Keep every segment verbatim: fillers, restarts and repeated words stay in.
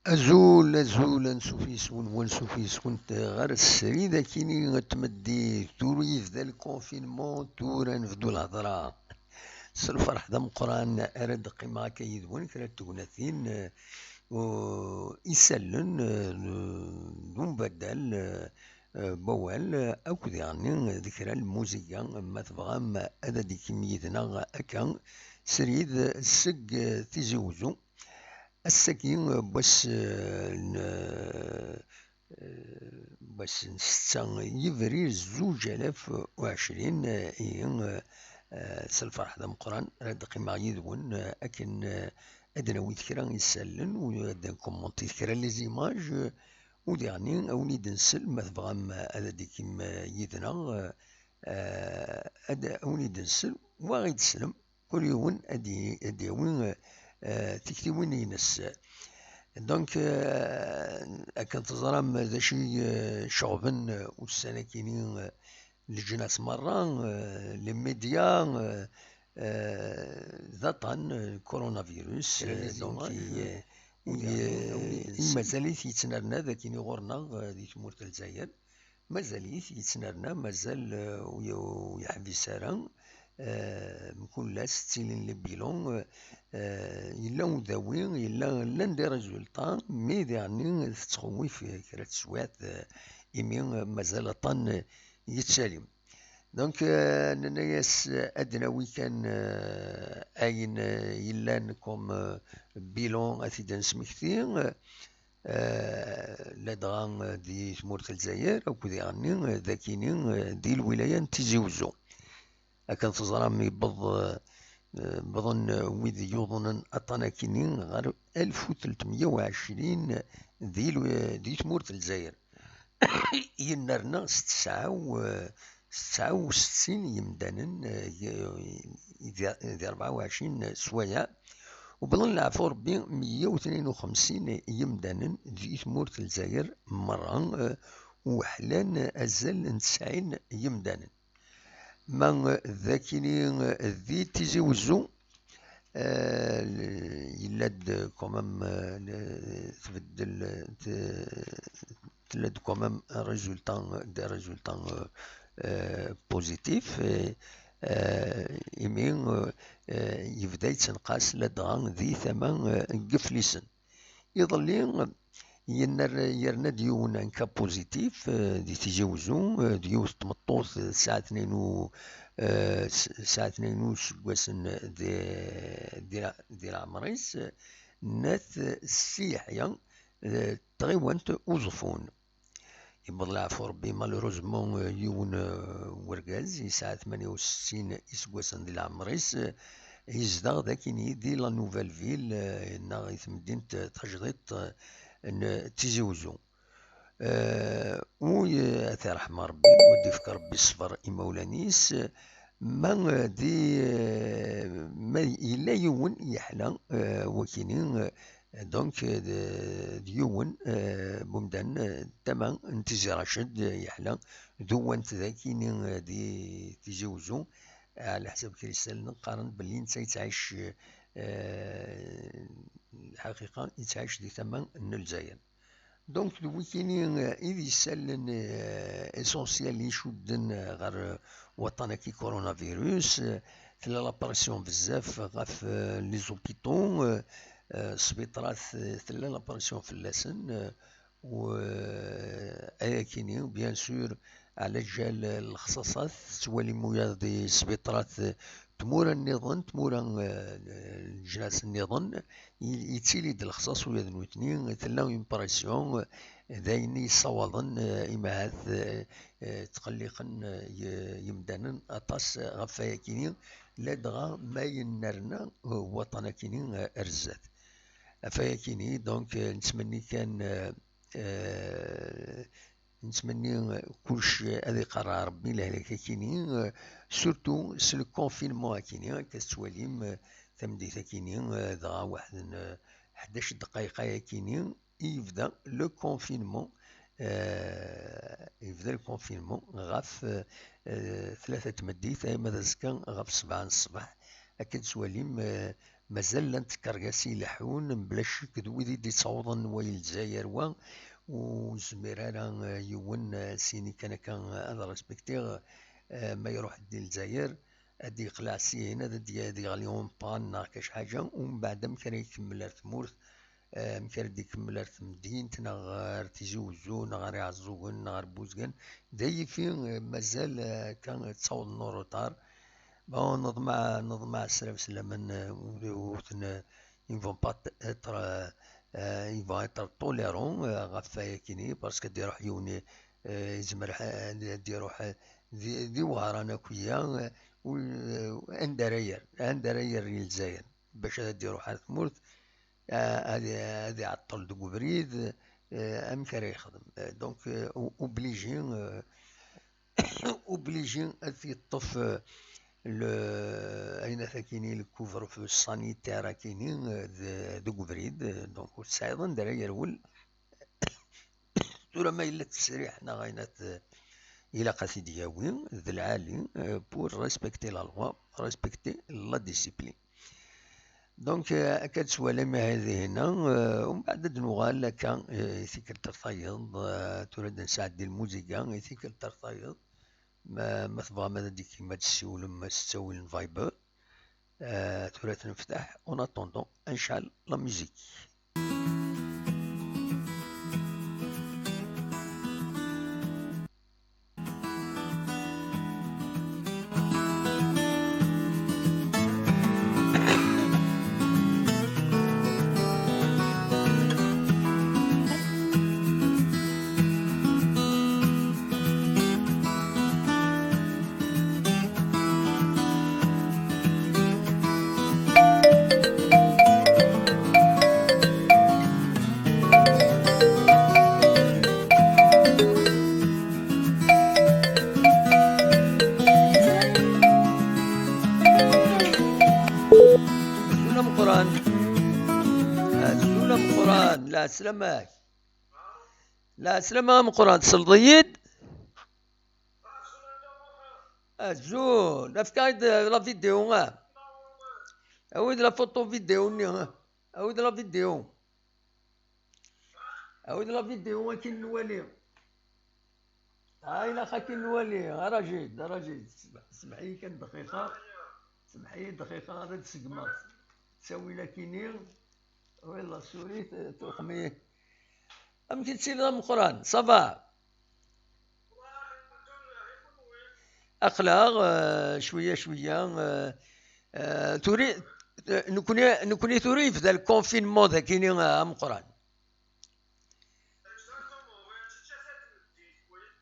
Azul, azul, ansuf yes-wen, wansuf yes-went ɣer srid akini n tmeddit, tura yebda lkonfinmu, tura nebdu lhedra. S lferḥ d ameqqran ara d-qqimeɣ akka yid-wen kra n tegnatin, eh, u-, isallen, eh, n, n umbaddal, eh, eh, n wawal, eh, akked yeɣni d kra n lmuzika, ma tebɣam ad d-tikim yid-neɣ akka srid seg, eh, Tizi Wezzu. Ass-agi, eh, n wass, eh, n, eh, eh, wass n setta yebrir zuǧ alaf u ɛecrin, eh, ihi, eh, eh, s lferḥ d ameqqran ara d-qqimeɣ yid-wen, eh, akken, eh, ad d-nawi kra n yisallen u ad d-nkummunti kra n les images, eh, u diɣni a wen-id-nsel, ma tebɣam, eh, ad d-tikim, eh, yid-neɣ, eh, eh, ad, a wen-id-nsel, wa ɣ-id-slem, kul yiwen ad d-, ad d-yawi, eh, eh, tiktiwin-ines. Donc, eh, akken teẓram d acu i, eh, ceɣben, eh, ussan-akini, eh, leǧnas merra, eh, les médias, eh, eh, d aṭan, eh, coronavirus, eh, donc, i, eh, i, eh, i mazal-it yettnerna d akini ɣur-neɣ, eh, di tmurt n Lezzayer. Mazal-it yettnerna, mazal, eh, ur y-, ur yeḥbis ara. Eh, mkul ass ttilin les bilans, eh, eh, yella udawi, yella, llan des résultats, mais daɣni tettxewwif kra n teswiɛt, eh, imi, eh, mazal aṭan, eh, yettali. Donc, eh, nenna-yas, eh, ad d-nawi kan, eh, ayen, eh, yellan comme, eh, bilan ad t-id-nesmekti, eh, eh, ladɣa, eh, di tmurt n Lezzayer, akked iɣenni, eh, d akini, eh, di lwilaya n Tizi Wezzu. Akken teẓram, yewweḍ, eh, eh, wwḍen, eh, wid yuḍnen aṭṭan akini ɣer alef u tletmeyya u ɛecrin di lw-, di tmurt n Lezzayer. Yennerna s tesɛa u, s tesɛa u settin yemdanen, eh, i, i, di rebɛa u ɛecrin swayeɛ. Wwḍen leɛfu Rebbi meyya u tnin u xemsin yemdanen di tmurt n Lezzayer merra, eh, u ḥlan azal n tesɛin yemdanen. Ma d akini di Tizi Wezzu, eh, yella-d quand même, eh, tbeddel, te-, tella-d quand même un résultat, des résultats, eh, eh, positifs, eh, eh, imi, eh, eh, yebda yettenqas ladɣa di tama, eh, n Yiflisen. Iḍelli, yenner-, yerna-d yiwen n cas positif, eh, di Tizi Wezzu, eh, d yiwet n tmeṭṭut, eh, tesɛa tnin u, eh, s-, tesɛa tnin u seggasen di, di la-, di leɛmer-is, eh, n At Si Yeḥya, eh, tɣiwant Uẓeffun. Yewweḍ leɛfu Rebbi, malheureusement, eh, yiwen, eh, wergaz yesɛa tmanya u settin iseggasen di leɛmer-is, eh, yezdeɣ d akini di la Nouvelle Ville, eh, neɣ i temdint, eh, tajdiṭ, eh, n Tizi Wezzu. Eh, u, eh, ad t-irḥem Rebbi, u ad d-ifk Rebbi ṣṣber i imawlan-is, eh, ma, eh, di, eh, ma yella yiwen yeḥla, eh, wakini, eh, Donc, eh, d, d yiwen, eh, n umdan, eh, n tama n Tizi Raced, eh, yeḥla d uwant d akini, eh, di Tizi Wezzu, eh, ɛla ḥsab kra isallen qqaren belli netta yettɛic, eh, lḥaqiqa yettɛic di tama n Lezzayer. Donc, d wikini, eh, i d isallen, eh, essentiel i icudden, eh, ɣer, eh, waṭṭan-agi coronavirus. Eh, tella la pression bezzaf ɣef, eh, les hôpitaux, eh, eh, sbiṭarat, eh, tella la pression fell-asen, eh, u, eh, ayakini, bien sûr, ɛla ǧal lexṣaṣat, tettwalim wiyaḍ di sbiṭarat, eh, tmura nniḍen, tmura, eh, n leǧnas nniḍen, i, yettili-d lexṣaṣ ula d nutni, tella une pression, eh, d ayen i yessawaḍen, eh, imahat, eh, eh, ttqelliqen, eh, y-, yemdanen aṭas, eh, ɣef wayakini, ladɣa ma yennerna, eh, waṭṭan-akini, eh, ar zdat. Ɣef wayakini, donc, eh, nettmenni kan, eh, eh, nettmenni, eh, kullec, eh, ad iqerreɛ Rebbi lehlak-akini, eh, surtout s le confinement-akini, akka tettwalim, eh, tameddit-akini, eh, dɣa waḥed n, eh, ḥdac dqayeq ayakini, i yebda le confinement, eh, yebda le confinement ɣef, eh, tlata tmeddit, arma d azekka ɣef sebɛa n ṣṣbeḥ. Akken tettwalim, eh, Mazal llant tkergasin ileḥḥun, mebla ccek d wid i d-ittawḍen wa i Lezzayer wa, ur nezmir ara, eh, yiwen, eh, sini kan akka, eh, ad respektiɣ, eh, ma iruḥ-d di Lezzayer, ad d-yeqleɛ syin, ad d-, ad d-yeɣli umpan neɣ kac ḥaǧa, u mbeɛd amek ara ikemmel ar tmurt, eh, amek ara d-ikemmel ar temdint, neɣ ar Tizi Uzzu, neɣ ar Iɛeẓẓugen, neɣ ar Buzgan. D ayifi, eh, mazal, eh, akka ttawḍen uruṭar. Bon, neḍmeɛ, neḍmeɛ srab s laman, eh, ur, ur ten-, ils vont pas être, euh, euh, ils vont être tolérants, euh, ɣef wayakini, parce que ad d-iruḥ yiwen, euh, yezmer, euh, ad d-iruḥ, euh, di, di Wehran akk-ya, euh, u, euh, anda ara yerr, anda ara yerr i Lezzayer, bac ad d-iruḥ ar tmurt, euh, ad, ad iɛeṭṭel deg ubrid, euh, amek ara yexdem? Euh, donc, euh, o-, obligé, euh, obligé ad yeṭṭef, euh, le, ayen akini, le couvre-feu sanitaire akini, euh, de, deg ubrid, euh, donc ur tesɛiḍ anda ara yerwel. Tura ma yella ttesriḥ neɣ ayen at, ilaq ad t-id-yawi, d lɛali, euh, pour respecter la loi, respecter la discipline. Donc, euh, akka ad twalim ihi dihinna, euh, umbeɛd ad nuɣal akka, euh, i tikkelt ar tayeḍ, euh, tura ad nesɛeddi lmuziga, i tikkelt ar tayeḍ, ma, ma tebɣam ad d-ikim ad tessiwlem s ttawil n Viber, euh, tura ad t-nefteḥ, en attendant, ad ncɛel la musique. Azul ameqqran. Azul ameqqran. Lɛeslama-k. Lɛeslama ameqqran. Tesleḍ-iyi-d? Azul. Efk-aɣ-d la vidéo, ah. Awi-d la photo vidéo-nni, ah. Awi-d la vidéo. Awi-d la vidéo akin nwali. Ah, ilaq akin nwali. Arajid, arajid. Semḥ-iyi kan dqiqa. Semḥ-iyi dqiqa, ad d-segmeɣ ttawil akini. Wala, sorry, tuqmi. Amek i tettiliḍ a Meqqran? Ça va? Aql-aɣ, euh, cwiya, cwiya, euh, euh, turi, euh, nekni, nekni tura yebda le confinement dagini, euh, a Meqqran.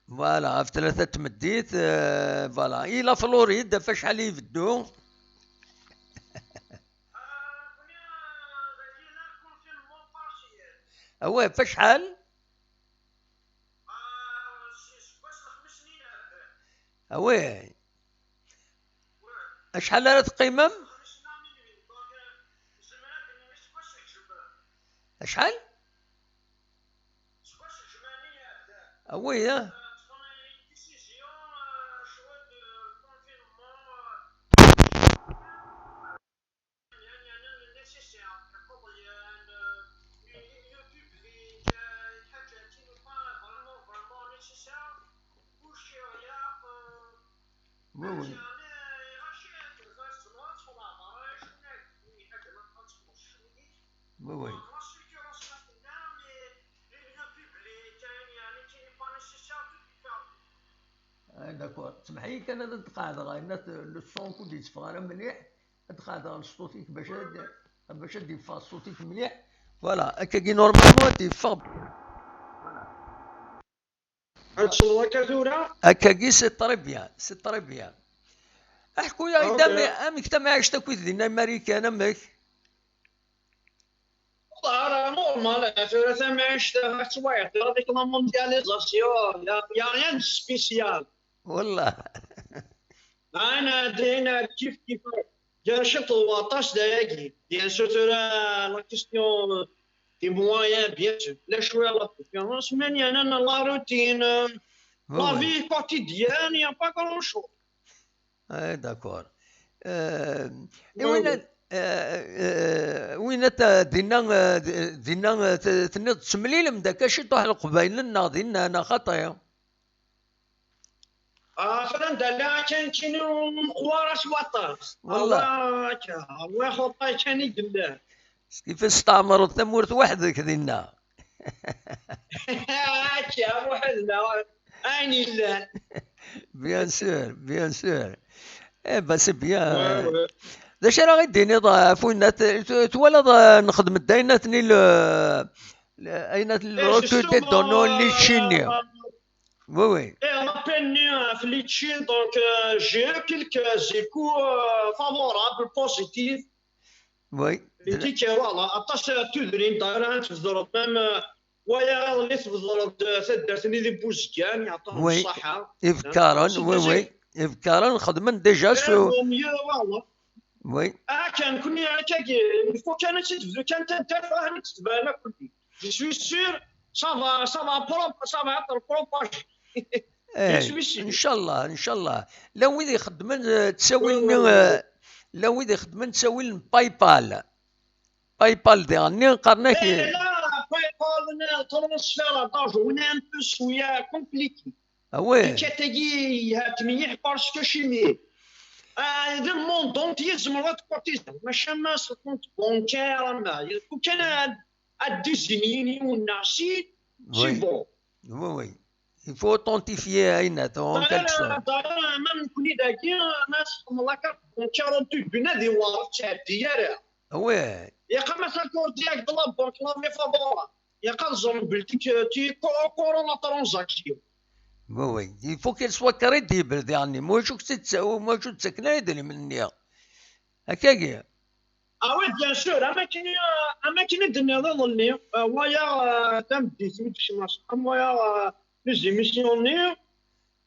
Voilà, ɣef tlata n tmeddit, euh, voilà. I la Floride, ɣef acḥal i ibeddu? Awah, ɣef acḥal? Awah. Acḥal ara teqqimem? Acḥal? Awah, ah. Oui, oui. Oui, oui. Ah, d'accord. Semḥ-iyi kan ad d-qeɛdeɣ, ayen at le son ur d-yetteffeɣ ara mliḥ. Ad qeɛdeɣ s ṣṣut-ik bac ad, bac ad d-yeffeɣ ṣṣut-ik mliḥ. Voilà, akkagi normalement ad d-yeffeɣ. Ad tecḍeḍ akka tura? Akkagi, c'est très bien, c'est très bien. Aḥku-yaɣ-d, ah, ok, amek, amek tamɛict akkit dinna i Marikan, amek? Ara normal, tura tamɛict tettwayeḍ, avec la mondialisation, y a, y a rien de spécial. Wallah. Ana din kif kif. Gar ciṭ d waṭas d ayagi. Bien sûr, tura la question des moyens, bien sûr. La cwiya la différence, mais il y a la routine, la vie quotidienne, il y a pas grand chose. Eh, d'accord. Euh, et oui, oui. Eh, eh, winna ta-, dinna, eh, d-, dinna, eh, t-, tenniḍ temlilem-d akka ciṭuḥ Leqbayel-nneɣ dinna, neɣ xaṭi? Atan d ala kan kini meqqwar s waṭas. Wallah. Awa akka, awa xuṭay kan i yellan. Kif testɛemreḍ tamurt weḥd-k dinna? Akka, weḥd-neɣ, ayen yellan. Bien sûr, bien sûr. Eh ben, c'est bien. Ouais, ouais. D acu ara ɣ-d-tiniḍ ɣef winna t-, t-, twalaḍ, eh, nexdem-d ayen atni le, le, ayen atni le Eh, recueil des justement, données, litchi-nni? euh, Oui, oui. Eh, l'appel-nni ɣef litchi, donc, euh, j'ai eu quelques échos, euh, favorables, positifs. Oui. Yeǧǧa-k, voilà, aṭas n tudrin, d'ailleurs, ad tbedreḍ même, euh, waya iḍelli tbedreḍ, euh, taddart-nni di Buzgan, yeɛṭihem Oui. ṣṣaḥa. Ibkaren, C'est oui, des oui. Ibkaren xedmen déjà Eh, sur, vaut mieux, voilà. oui. Ah, kan, nekkni, akkagi, il faut kan ad tebdu kan taddart, ah, ad tebɛen akk. Je suis sûr, ça va, ça va pro-, ça va être propagé. Eh, Je suis sûr. Inchallah, inchallah. Llan wid ixeddmen, eh, ttawil-nni, Oui, oui, oui. Eh, llan wid ixeddmen ttawil n PayPal. PayPal diɣenni qqaren-ak, Eh, eh, là, PayPal, le transfert d'argent, on est un peu شوية compliqué. ah ouais. Tikkelt-agi, yhat mliḥ parce que chimi. Ah, le monde entier, tzemreḍ ad tcotiseḍ. Maca ma s compte bancaire, ma, il faut kan ad, ad désigner yiwen neɣ sin, c'est Oui. Bon. Oui, oui. Il faut authentifier, Aïnat, en quelque sorte. D'ailleurs, même nekkni dagi, ma txedmeḍ la carte bancaire au début, nadi war ur tettɛeddi ara. Ah ouais. Ilaq ma tafeḍ direct de la banque, la vie favorable. Ilaq ad ẓren belli tu es au courant la transaction. Oui, oui. Il faut qu'elle soit crédible, diɣenni. Mačči ur k-tt-, mačči ur tt-ttaken ara idrimen-nni. Akkagi. Ah oui, bien sûr, am akken, am akken i d-tenniḍ iḍelli, euh, waya, euh, tameddit mi d-kecmeɣ s axxam, waya, euh, les émissions-nni,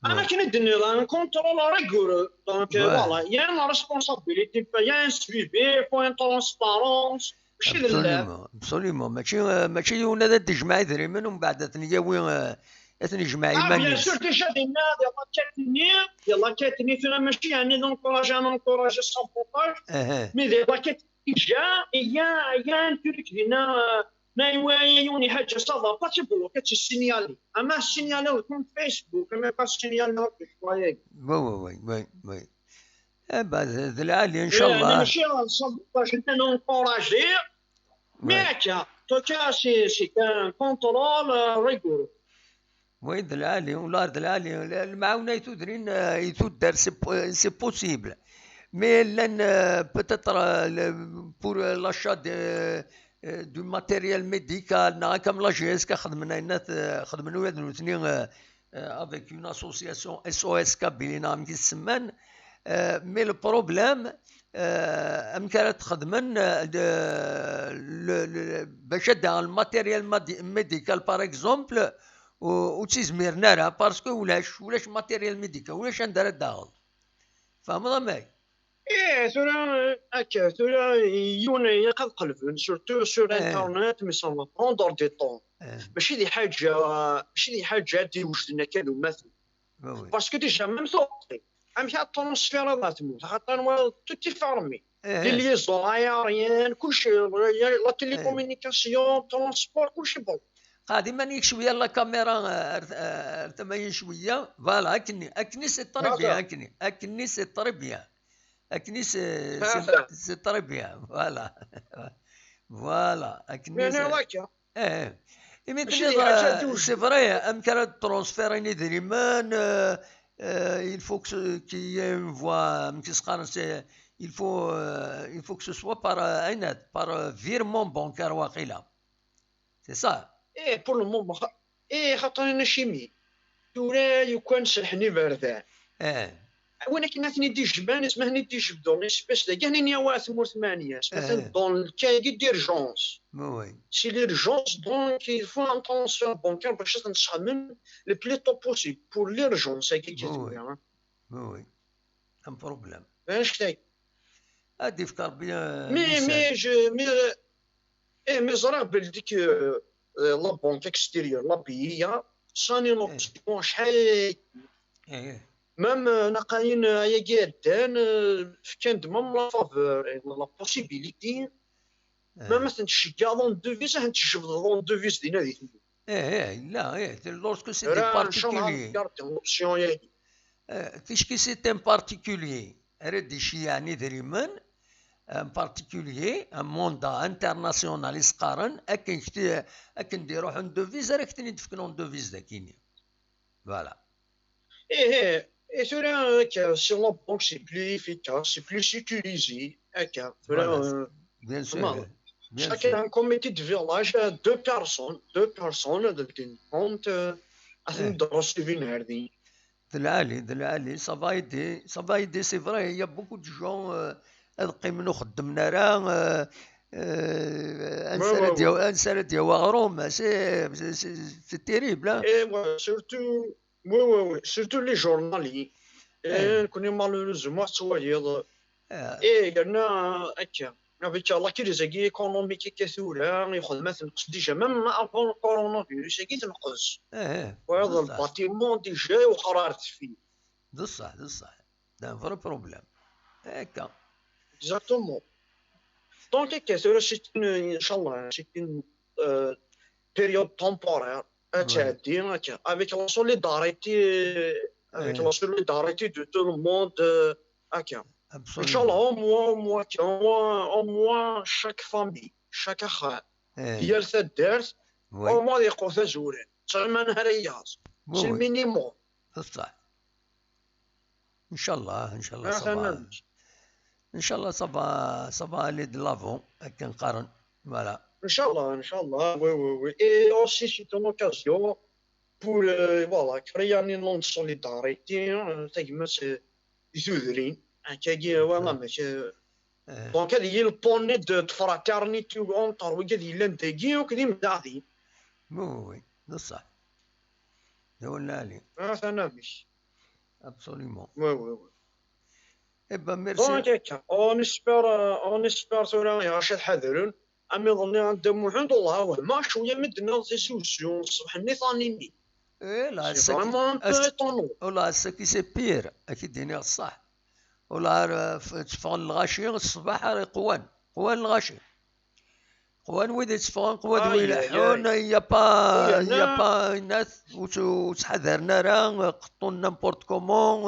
am Ouais. akken i d-tenniḍ, un contrôle rigoureux. Donc, euh, Ouais. Voilà, il y a une responsabilité, il y a un suivi, il faut une transparence. Mačči d llah. Absolument, absolument. Mačči, euh, mačči yiwen ad d-ijmeɛ idrimen, umbeɛd ad ten-yawi, euh, ad ten-ijmeɛ Ah, bien iman-is. sûr, déjà, dinna, di la quête-nni, di la quête-nni, tura mačči, yeɛni, d'encourager, ad encourager le sabotage, Aha. mais di la quête déjà, il y a, il y a un truc dinna, euh, ma yewwi yiwen iḥaǧa, ça va pas, tu bloques, ad t-signaler. Ama signaler le compte Facebook, ama pas signaler le compte. Oui, oui, oui, oui, oui. Eh ben, d, d lɛali, inchallah. Mačči, ça va pas, je t'ai encouragé. Mais Ouais. Akka, en tout cas, c'est, c'est un contrôle, euh, rigoureux. Oui, d lɛali, wala d lɛali. L-, lemɛawna i tudrin, euh, i tuddar, c'est po-, c'est possible. Mais llan, euh, peut-être, euh, le, pour, euh, l'achat de, euh, du matériel médical, neɣ akka am la G S K xedmen ayen, euh, xedmen ula d nutni, euh, euh, avec une association S O S Kabylie, neɣ amek i s-semman. Euh, mais le problème, euh, amek ara t-xedmen, euh, de, le, le, bac ad d-aɣen le matériel madi-, médical, par exemple, ur, ur tt-izmiren ara, parce que ulac, ulac matériel médical, ulac anda ara d-taɣeḍ. Tfehmeḍ amek? Ih, tura, akka, tura, yiwen ilaq ad qelben, surtout sur Eh. Internet, mais ça va prendre du temps. Eh, Mačči d iḥaǧa, mačči d iḥaǧa ad d-iwejden akka d umaten. oui, oui. Parce que déjà, même tuɣ, amek ad transférer ɣer tmurt, xaṭer wa, tout est fermé. Eh, Les liaisons aériennes, kulci, la télécommunication, transport, kulci bon. Qɛed iman-ik cwiya la caméra, euh, ar, euh, ar tama-yi cwiya. Voilà, akkenni, akkenni c'est très bien, D'accord. Akkenni, akkenni c'est très bien. Akkenni c'est, Ah, c'est, ça. C'est très bien, voilà. Voilà, akkenni Mais c'est, non, là, tiens. Eh, imi Mačči tenniḍ, d lḥaǧa euh, d-, c'est vrai, amek ara transférer idrimen, euh, euh, il faut que ce, qu'il y ait une voie, amek i s-qqaren, c'est, il faut, euh, il faut que ce soit par, euh, ayen, par, euh, virement bancaire, waqila. C'est ça. Eh, pour le moment, eh, xaṭer acimi. Tura, lukan serḥen iberdan. Eh, Win akken ad ten-id-ijemɛen, isem ad ten-id-ijebdu, espèce dagi, ad nini awa tmurt mania, Eh. Dans le cas d'urgence. Oui, oui. C'est l'urgence, donc il faut un transfert bancaire باش نسخمن le plus tôt possible pour l'urgence, agi Oui, oui. Hein. Oui, oui. Un problème. Fhmem? Ad d-ifk Rebbi, euh, Mais, lisan. Mais je, mais, euh, eh, mais ẓriɣ belli que, euh, la banque extérieure, la B I A, sani Eh. L'Occident, شحال Eh, eh. Même, euh, naqayen, euh, ayagi ɛeddan, euh, fkan-d même la faveur, la possibilité, même ad ten-tceggeḍ en devise, ad ten-tjebdeḍ en devise dinna di tmurt. Eh, eh, yella, eh, lorsque c'est des particuliers. Garder l'option-agi. Eh, ticki c'est un particulier ara d-iceyyen idrimen, un particulier, un mandat international i s-qqaren, akken k-, akken d-iruḥ en devise ara k-ten-id-fken en devise d akini. Voilà. Eh, eh, et tura, euh, que sur la banque, c'est plus efficace, c'est plus sécurisé. Akka, tura, Voilà. Euh, Bien sûr. Comment Bien Chacun sûr. Un comité de village, euh, deux personnes, deux personnes, de, de compte, euh, à Eh. de recevoir une hernie. D lɛali, d lɛali, ça va aider, ça va aider, c'est vrai, il y a beaucoup de gens, euh, ad qqimen ur xeddmen ara, euh, euh, ansa Ouais, ara ouais, d-yaw-, ansa ara d-yawi aɣrum, c'est, c'est, c'est, c'est terrible, hein. Et ouais, surtout, oui, oui, oui, surtout les journaliers. Eh. Et qu'on est malheureusement, tu vois, il y a le- Euh, Et il y en a, euh, avec, euh, avec, euh, la crise économique qui est là, il y a des gens, même avant le coronavirus, il y a des gens. eh, eh, Ouais, d dans le ṣṣeḥ, bâtiment déjà, au Kharar Tfi. d ṣṣeḥ, d ṣṣeḥ. C'est un vrai problème. Akka. Exactement. Donc, ok, c'est c'est une, Inch'Allah, c'est une euh, période temporaire. Ouais. C'est-à-dire, ok, avec la solidarité, avec Eh. la solidarité de tout le monde, euh, ok. Absolument. Inch'Allah, au moins, au moins, au moins, au moins, chaque famille, chaque frère, Eh, il y a le fait d'être, oui. au moins, il y a quoi faire, c'est Oui, le oui. minimum. D ṣṣeḥ. Inchallah, inchallah, Ah, ça va. تمام. Inchallah, ça va, ça va aller de l'avant, akken qqaren. Voilà. Inch'Allah, Inch'Allah, oui, oui, oui. Et aussi, c'est une occasion pour, euh, voilà, créer un élan de solidarité, hein, c'est, c'est vrai. Akkagi, euh, voilà, mais, euh, Eh, donc, il y a le pont de, de fraternité entre, oui, il y a l'un des guillemets, que dit, mais, oui, oui, oui, d ṣṣeḥ. D awal lɛali. Ah, c'est un ami. Absolument. Oui, oui, oui. Eh ben, merci. Donc, on espère, euh, on espère tura, ya Rachid Hadrun, amiḍelli n Dda Muḥend, والله وهما شوية مدنا تيزوزو الصبح ني ثاني. Eh, là, C'est ça qui, vraiment un peu ah, c'est- étonnant. Oh là, ça qui c'est pire. Ad k-id-iniɣ ṣṣeḥ. Ula ara f-, tteffɣen lɣaci ṣṣbeḥ ara qwan. Qwan lɣaci. Qwan wid itteffɣen, qwan Aïe, wid aïe, ileḥḥun, aïe. il y a pas, Aïe, il y a aïe. Pas une, ur tt-, ur ttḥadaren ara, qeṭṭun n'importe comment,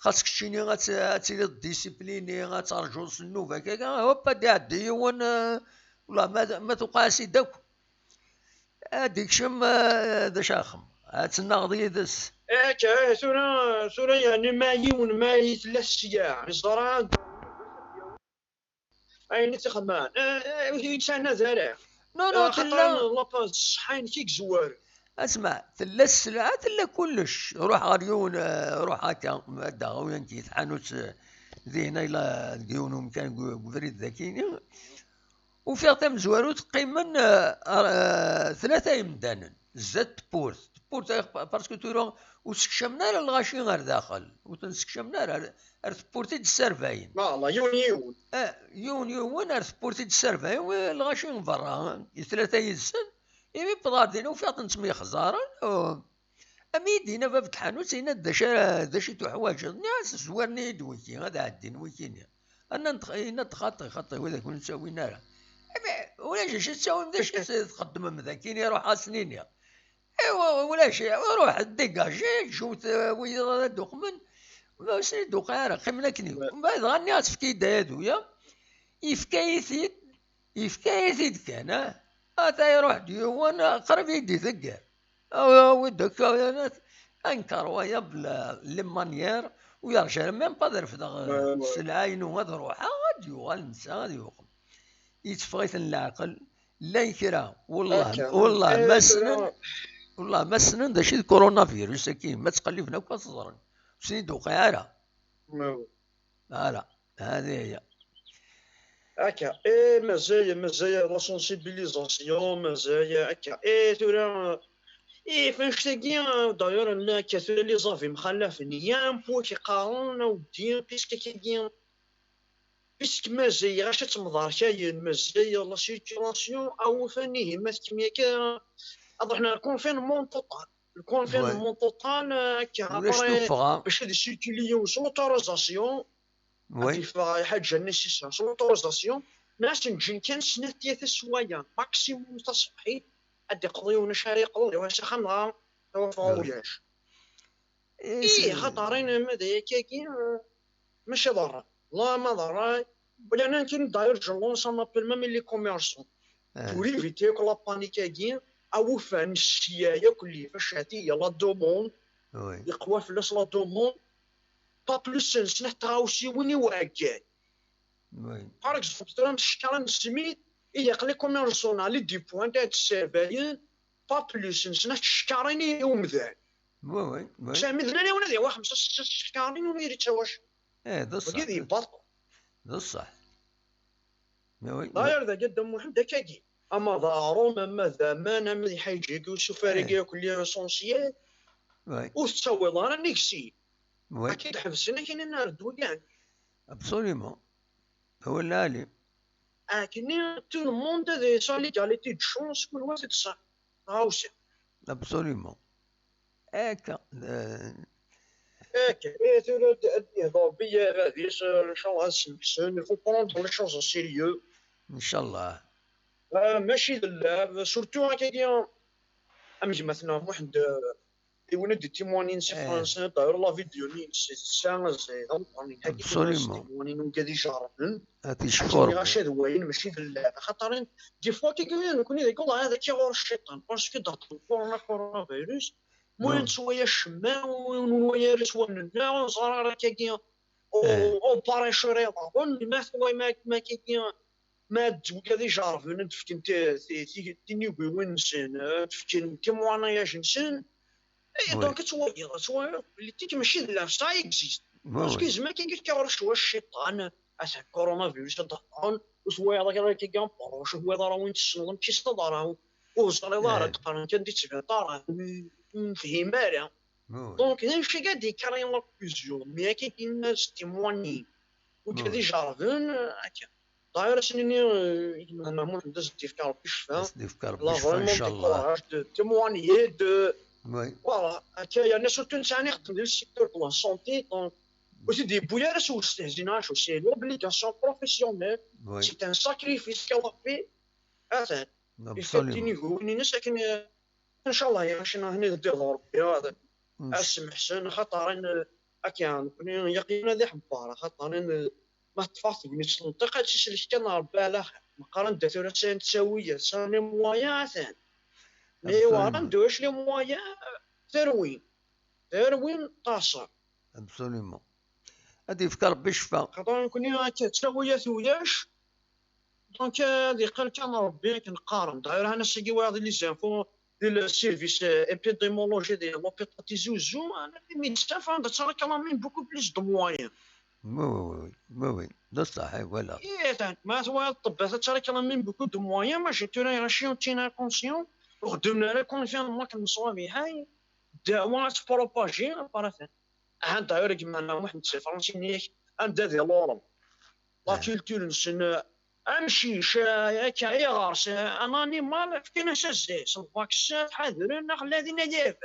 xas keččini ad t-, ad tiliḍ discipliné, ad terjuḍ s nnuba, kaka, hop, ad iɛeddi yiwen, eh, wala ma, ma tuqeɛ-as-id akk. Ad ikcem, eh, d acu axem. Ad tennaɣeḍ yid-s. Akka, tura, tura, يعني، ma yiwen, ma yi tella ssya, yeẓra ayen i t-ixemmen. Eh, eh, ur yettɛanad ara. Non, non, Axaṭer tella. Lapan ṣṣeḥḥa inek i yezwar. Asma, tella sselɛa, tella kullec. Ruḥ ɣer yiwen, eh, ruḥ akka, ad d-aɣeɣ wiyankit, ḥanut, eh, dihin ay la, deg yiwen umkan deg, deg ubrid dagini. Ufiɣ tamezwarut qqimen, eh, ar-, eh, tlata yemdanen, zdat tewwurt. Tewwurt, eh, parce que tura ur ssekcamen ara lɣaci ar daxel. Ur ten-ssekcamen ara ar, ar tewwurt i d-sserbayen. Voilà, yiwen yiwen. Eh, yiwen yiwen ar tewwurt i d-sserbayen, wi-, lɣaci n berra, i tlata yid-sen. Imi wwḍeɣ ɣer din, ufiɣ-ten ttemyexzaren. Oh. Am i d-yenna bab n tḥanut, yenna-d: "D acu ara, d acu i tuḥwaǧeḍ?" Nniɣ-as: "Zwaren-iyi-d wiki, ad ɛeddin wikini." Anna n tx-, yenna-d: "Xaṭi, xaṭi, widak ur nettawin ara." Ama ulac acu tettawim, d acu i txeddmem daki? Iruḥ ad sen-iniɣ. Iwa, ulac, ruḥ, dégagé, ǧǧut, eh, wiyaḍ ad d-uqmen. Ma ur sen-id-uqiɛ ara, qqimen akken. Mbeɛd dɣa nniɣ-as: "Efk-iyi-d ayadu-ya." Yefka-yi-t-id, yefka-yi-t-id kan, ah. Ata iruḥ-d yiwen, ah, qrib i yi-d-itegger. Awi-d akka, ah, incroyable, les manières, ur yerǧa ara même pas ad refdeɣ, eh, sselɛa-inu, ad ruḥeɣ, ad d-yuɣal netta, ad yuɣal. Yetteffeɣ-iten leɛqel, llan kra, wellah, wellah, ma ssnen, wellah, ma ssnen d acu i d coronavirus-agi, ma ttqelliben akk ad t-ẓren. Ur sen-id-uqiɛ ara. Ara, hadi hiya. Akka, eh, mazal, mazal la sensibilisation, mazal, akka. Eh, tura, eh, f annect-agi, eh, d'ailleurs, nella akka, tura, les avis mxalafen, il y a un point qui qqaren, a weddi, puisque kagi, puisque mazal, ɣas ad temḍerkayen, mazal la circulation, awufan ihi, ma tkem akka, ad ruḥen ar confinement total. Le confinement total, euh, akka, après, bac ad yessirkili yiwen s l'autorisation, ad yeffeɣ lḥaǧa nécessaire s l'autorisation, mais ad sen-ǧǧen kan snat tiyat s waya, maximum taṣebḥit, ad d-iqḍi yiwen acu ara yeqḍu, iruḥ s axxam, dɣa ad iruḥ ɣer ulac. Ih, xaṭer ma d ayakagi, euh, mačči d ṛṛay. Wallah ma d ṛṛay. Wala nekkini, d'ailleurs, je lance un appel même les commerçants. Pour éviter akk la panique-agi, awufan sya yakk li fac hati la demande, yeqwa fell-as la demande, pas plus n snat tɣawsiwin i uɛeggal. Par exemple, tura mseckaṛ n ssmid, ilaq les commerçants, les dix points ad sserbayen, pas plus n snat tcekkaṛin i umdan. Sami d nnan-iwen ad yawi xemsa, setta tcekkaṛin ur yiri ttawac. Wagi d yebbaṭel. D ṣṣeḥ. D'ailleurs, dagi Dda Muḥend akkagi. Ama d aɣrum, ama d aman, ama d lḥaǧa-agi, usufar-agi akk li essentiel, ur tettawiḍ ara nnig sin. Akka i d-ḥebsen, akken i nna ar ddwa kan. Absolument. Awal lɛali. Akkenni, tout le monde ad yesɛu l'égalité de chance, kul wa t-id-sɛa. Tɣawsa. Absolument. Akka. Eh, akka. Eh, tura ad, ad yehdu Ṛebbi ya bab-is, eh, ncallah ad sneḥsen. Il faut prendre les choses au sérieux. Ncallah. Eh, mačči d llɛeb, surtout akkagi, am gma-tneɣ Muḥend, eh, yiwen ad d-itimwanin si Fransa, d'ailleurs la vidéo-nni-ines d ameqqran, d ameqqran, yagi titimwanin ugad ijerrben. Ad t-icfu Ṛebbi. Ɣas ad wayen, mačči d llɛeb. Xaṭer, des fois, kagi, nekkni deg uḍar, ad k-iɣur cciṭan, parce que d-, corona, coronavirus, ma ur nettwaya acemma, ur nwaya ara s wallen-nneɣ, ur neẓra ara akkagi, au, au paraître iḍarren, ma tway, ma, ma kagi, ma d-, wigad ijerrben ad d-fken ti-, ti-, ti-, tinigiwin-nsen, ad d-fken témoignage-nsen. Eh, donc, ad twayeḍ, ad twayeḍ belli tik mačči d llɛeb, ça existe. Parce que yezmer kan ad k-iɣur cwiya cciṭan, atan coronavirus ad d-heḍren, ur twayeḍ ara akka kan proche, ur twayeḍ ara win tessneḍ amek i s-teḍra, ur teẓriḍ ara, d-qqaren kan di ttbiṭarat, ur, ur nefhim ara. Donc, d anect-agi ad d-yekkren la confusion, mais akka kan s-témoigner. Wigad ijerrben, akka. D'ailleurs, ad s-nini, euh, i gma-tneɣ Muḥend, ad s-d-yefk Ṛebbi ccfa. Ad s-d-yefk Ṛebbi ccfa, vraiment, ncallah. Décourage de témoigner, de, voilà. Akka, yerna surtout netta ixeddem di le secteur de la santé, donc, ur t-id-yewwi ara s westehzi neɣ acu, c'est une obligation professionnelle, c'est un sacrifice qu'elle a fait. Atan. Absolument. Ifka-d tinigiwin-ines akken, eh, ncallah, ya mačči neɣ hni d ddiɣ d Ṛebbi, ad, ad semḥsen, xaṭer in-, akka, nekkni yaqin ad iḥebber, xaṭer in-, ma teṭṭef-aɣ tegnit s tenṭiq, ad tt-isellek kan Ṛebbi ɛla xir. Meqqar anda tura sɛan ttawiyat, sɛan les moyens, atan. Mais voilà, anda ulac les moyens, terwin. Terwin, taṣer. Absolument. Ad d-yefk Ṛebbi ccfa. Xaṭer nekkni akka, ttawiyat ulac, donc, euh, ad yeqqar kan Ṛebbi akken qqaren. D'ailleurs, ass-agi wayeɣ di les infos, di le service, euh, épidémiologie de l'hôpital Tizi Ouzou, les médecins font de ça réclamer beaucoup plus de moyens. Oui, oui, oui, oui, oui, oui. D ṣṣeḥ, eh, voilà. Ih, atan, ma twayeḍ ṭṭebbat ad ttṛiklamin beaucoup de moyens, mačči tura ɣaci ur ččin ara conscient, ur xeddmen ara confiant akken ṣṣwabiḥa, ddeɛwa ad tpropaji, après atan. Ahan, d'ailleurs, gma-nneɣ Muḥend Si Fransi-nni-ak, anda di l'Europe. La culture-nsen, eh, amcic, eh, akka, iɣers, eh, un animal, fkan-as azal, s lvaksin, ad t-ḥadren, axella din ad yaf.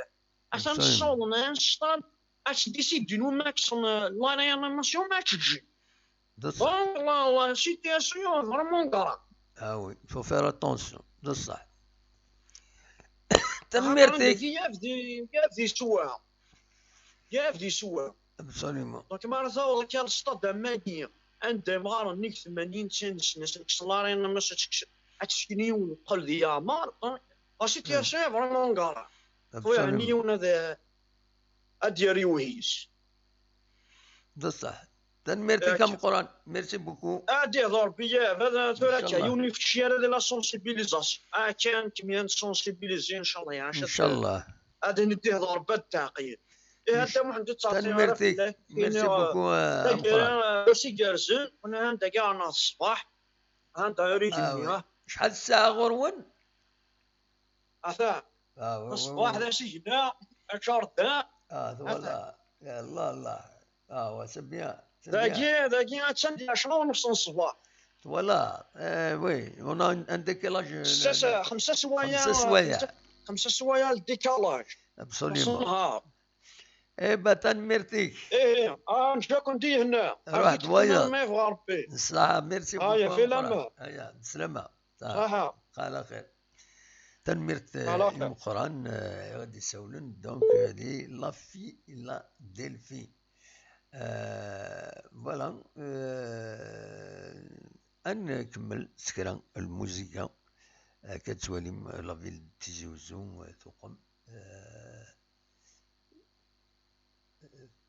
Atan ssawḍen, eh, s ṭṭal, ad s-décidin wama kksen, eh, la réanimation, ma tt-ǧǧin. Bon, la, la situation est vraiment grave. Ah oui, il faut faire attention, d ṣṣeḥ. Tanemmirt-ik. Yaf di, yaf di swa. Yaf di swa. Absolument. Donc, ma ara taweḍ akka ar stade am wagi, anda imɣaren nnig tmanyin snin, ad kksen la réanimation, ad kksen, ad tt-fken i yiwen yeqqel d yeɛmar, donc, la situation est vraiment grave. Faut yeɛni yiwen ad, ad d-yerr i wehis. D ṣṣeḥ. Tanemmirt-ik ameqqran. Merci beaucoup. Ad d-ihḍer Ṛebbi, ya, bada tura akka, yiwen ur ifečči ara di la sensibilisation. Akka, nekk mi ad nsensibiliser, ncallah, ya, ncallah. Ad d-ihḍer Ṛebbi ad d-taɛqil. Ih, a Dda Muḥend, ur ttɛeṭṭil ara fell-ak. Merci beaucoup, euh, ameqqran. Ass igerrzen, ur nɛand dagi ar neɣ ṣṣbeḥ. Anda ara igenni, ah. Acḥal ssaɛa ɣur-wen? Ata. Ah, oui, oui, ṣṣbeḥ d asigna, ačarda. Ah, voilà. Ya Allah, Allah. Ah, ouais, c'est bien, c'est bien. Dagi, dagi, attan di ɛecra u nefs n ṣṣbeḥ. Voilà. Eh, oui, on a un, un décalage, euh, xemsa s-, xemsa swayeɛ, xemsa swayeɛ. Xemsa, xemsa swayeɛ le décalage. Absolument. Nnhar. Eh ben, tanemmirt-ik. Ih, ah, nǧa-ken-id ihenna. Ruḥ d wayeḍ. Ṣṣeḥḥa, merci beaucoup. Aya, fi laman. Aya, bislama. Ṣṣeḥḥa. Ala xir. Tanemmirt, eh, i Meqqran, eh, i ɣ-d-isawlen. Donc, eh, di la Philadelphie. Eh, voilà. Eh, ad nkemmel s kra n lmuzika. Akka ad twalim la ville de Tizi Ouzou, eh, tuqem. Eh,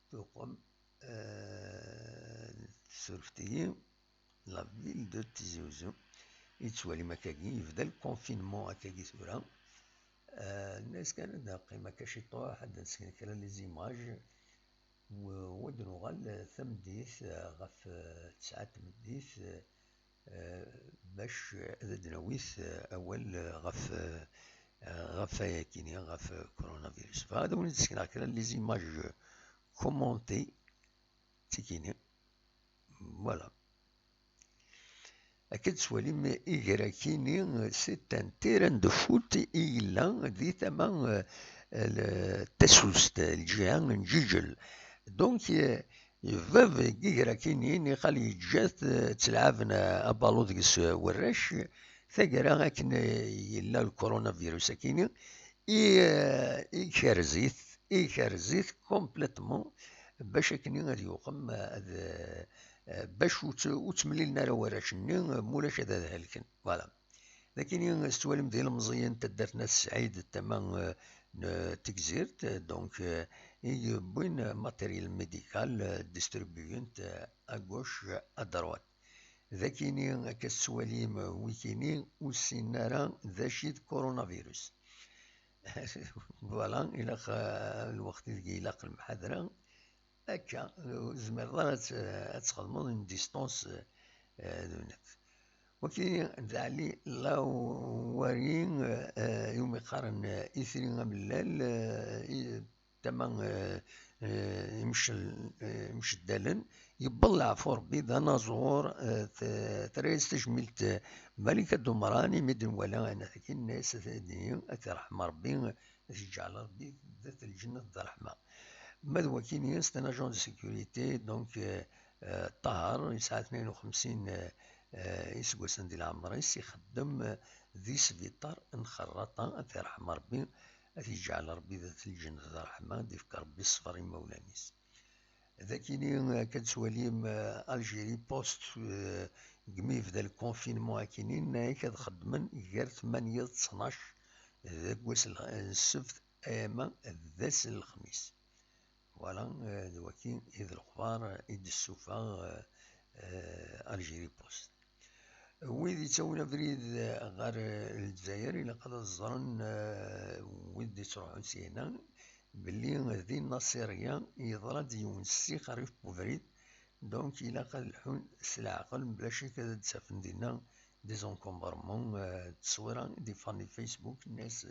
tuqem, eh, tessurfet-iyi, la ville de Tizi Ouzou. I tettwalim akkagi, yebda le confinement akkagi tura. Eh, nna-as kan ad neqqim akka ciṭuḥ, ad d-nesken kra n les images. W-, wa d-nuɣal tameddit, eh, ɣef, eh, tesɛa n tmeddit, eh, eh, bac ad d-nawi, eh, awal, eh, ɣef, eh, ɣef wayakini, ɣef, eh, coronavirus. Bɣiɣ ad awen-d-sekneɣ kra n les images commentées, tikini. Voilà. Akka d-tettwalim iger-akini, c'est un terrain de foot i yella di tama, eh, l-, tasust, lǧiha n Ǧiǧel. Donc, eh, Bab n yiger-akini, niqal yeǧǧa-t, eh, ttelɛaben, eh, abalu deg-s, eh, warrac. Taggara akken, eh, yella le coronavirus akini, i, eh, ikerz-it, ikerz-it complètement, bac akkenni ad yuqem, eh, ad, eh, bac ur tt-, ur ttemlilen ara warrac-nni, eh, mulac ad, ad helken. Voilà. Lakini, eh, s twalim d ilemẓiyen n taddart n At Sɛid, tama, eh, n, eh, Tegzirt, eh, donc, eh, i yewwin, eh, matériel médical, eh, distribuyen-t, eh, à gauche, eh, à droite. Dakini, akka s twalim, eh, wikini, ur ssinen ara d acu i d coronavirus. Voilà, ilaq, eh, lweqt ideg ilaq lemḥadra. Akka, ur tezmireḍ ara ad t-, ad txedmeḍ une distance, eh, d nekk. Waki d Ɛli Lawari, eh, iwumi qqaren, eh, Itri Amellal, eh, i, tama, eh, eh, imcel-, eh, imceddalen, yewweḍ leɛfu Rebbi d anaẓur, eh, t-, terra-yas tajmilt, eh, Malika Dumran, imi d-nwala ayen-agi, tenna-yas, ad t-, ad t-yerḥem Rebbi, ad t-yeǧɛel Rebbi d at lǧennet d ṛṛeḥma. Ma d wakini, c'est un agent de sécurité, donc, euh, euh, Ṭaher, yesɛa tnayen u xemsin, euh, euh, iseggasen di leɛmer-is, ixeddem, euh, di sbiṭar n Xerraṭa, ad t-yerḥem Ṛebbi, ad t-yeǧɛel Ṛebbi d at lǧennet d ṛṛeḥma, ad d-ifk Ṛebbi ṣṣber i imawlan-is. Dakini, euh, akka d-tettwalim, euh, Algérie Post, euh, deg mi yebda le confinement akini, yenna-yak ad xeddmen gar tmanya d ttnac deg wass n lx-, n ssebt, ayama d ass n lexmis. Voilà, euh, d waki i d lexbar, euh, i d-tessufeɣ, euh, euh, Algérie Post. Wid yettawin abrid, euh, ɣer, euh, Lezzayer, ilaq ad ẓren, euh, wid d-yettruḥun syenna, belli din Nasirya yeḍra-d yiwen ssix rrif n ubrid, donc ilaq ad lḥun s leɛqel, mebla ccek ad d-safen dinna des encombrements, euh, d tteswira i d-iffɣen di Facebook, nnas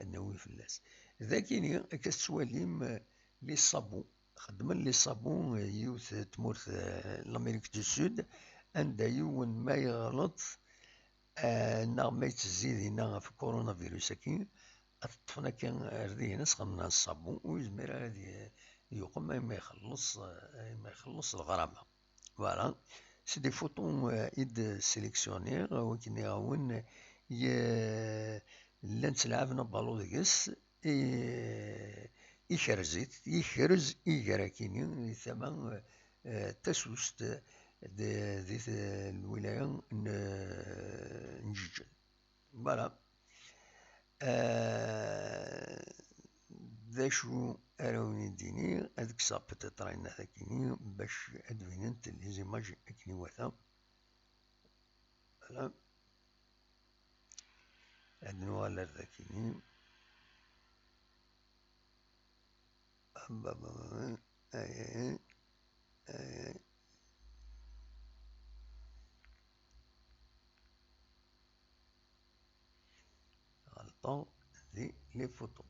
ad nawi fell-as. Dakini, akka tettwalim, euh, les sabots. Xeddmen les sabots, euh, yiwet tmurt, euh, l'Amérique du Sud, anda yiwen ma yeɣleḍ, euh, neɣ ma yettezzi dinna ɣef coronavirus-agi, ad t-ṭṭfen akka ar dihin, ad s-xedmen ṣṣabu, ur yezmir ara ad y-, yuqem, ma ixelleṣ, eh, ma ixelleṣ lɣrama. Voilà. C'est des photos, euh, i d-sélectionniɣ, euh, wakken iɣawen, ye-, llan ttelɛaben abalu deg-s, i, ikerz-it, ikerz iger-akini, di tama, euh, tasust, di, di t-, lwilaya n, n Ǧiǧel. Voilà. Euh, d acu ara wen-d-iniɣ, ad kkseɣ peut-être ayen akini bac ad d-binent les images akken iwata. Voilà. Ad nuɣal ar dakini. Ay, ay, ay, ay. Ɣelṭeɣ di les photos.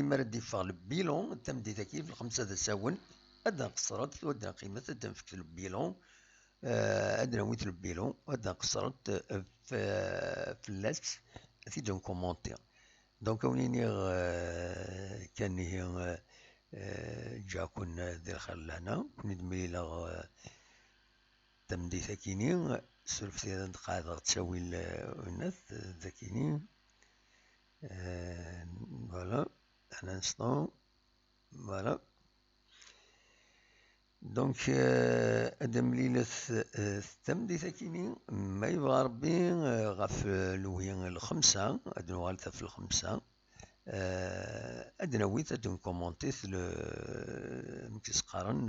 Imi ara d-iffeɣ le bilan, tameddit-agi, f lxemsa d asawen, ad d-nqeṣṣret, ad d-nqqimet, ad d-nfek le bilan, eh, ad d-nawi le bilan, ad d-nqeṣṣret, eh, f-, fell-as, ad t-id-nkumunti. Donc, ad wen-iniɣ, eh, kan ihi, eh, eh, ǧǧiɣ-ken di lxir lehna, ken-id-mlileɣ, eh, tameddit-akini, surfet-iyi ad qeɛdeɣ ttawil, eh, winnat, eh, dakini. Eh, voilà, un instant. Voilà. Donc, eh, ad d-mlilet, eh, tameddit-akini, ma yebɣa Rebbi, eh, ɣef, eh, lewhi lxemsa, ad nuɣal ɣef lxemsa. Eh, ad d-nawi, ad d-nkumuntit le, amek i s-qqaren,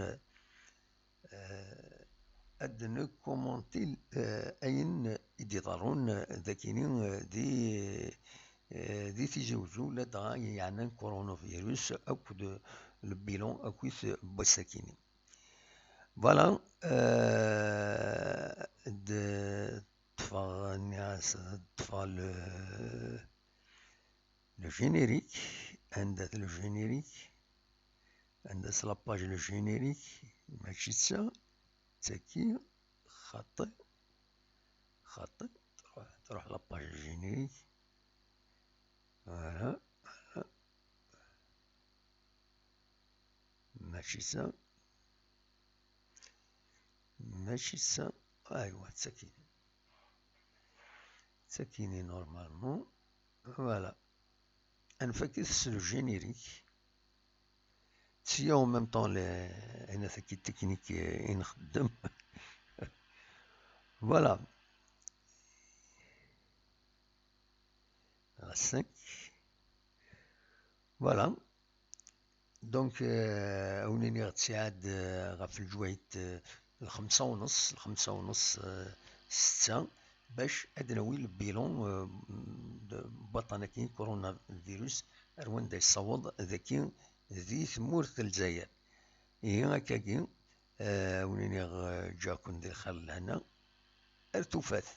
eh, ad d-nkumunti, eh, ayen i d-iḍerrun, eh, dakini, eh, di, eh, di Tizi Uzzu, ladɣa yeɛnan coronavirus akked le bilan akkit n wass-akini. Voilà, eh, d-, ṭṭfeɣ, nniɣ-as, ṭṭfeɣ le, le générique, anda-t le générique, anda-t la page le générique, mačči d ta, d tagi, xaṭi, xaṭi, truḥ, truḥ la page le générique, voilà, voilà. Mačči d ta. Mačči d ta. Aywa, d tagi. D tagi-nni, normalement. Voilà. Ad nfak-it s le générique. Ttya en même temps les, ayen ataki technique, eh, i nxeddem. Voilà. Ɣas nekk. Voilà. Donc, euh, ad wen-iniɣ ttiɛad, euh, ɣef lǧwayt, euh, lxemsa u nneṣ, lxemsa u nneṣ, euh, ssetta, bac ad nawi le bilan, euh, de baṭṭan-agi, coronavirus, ar wanda yessaweḍ dagi di tmurt n Lezzayer. Ihi akkagi, euh, ad wen-iniɣ, euh, ǧǧiɣ-ken di lxir d lehna, ar tufat.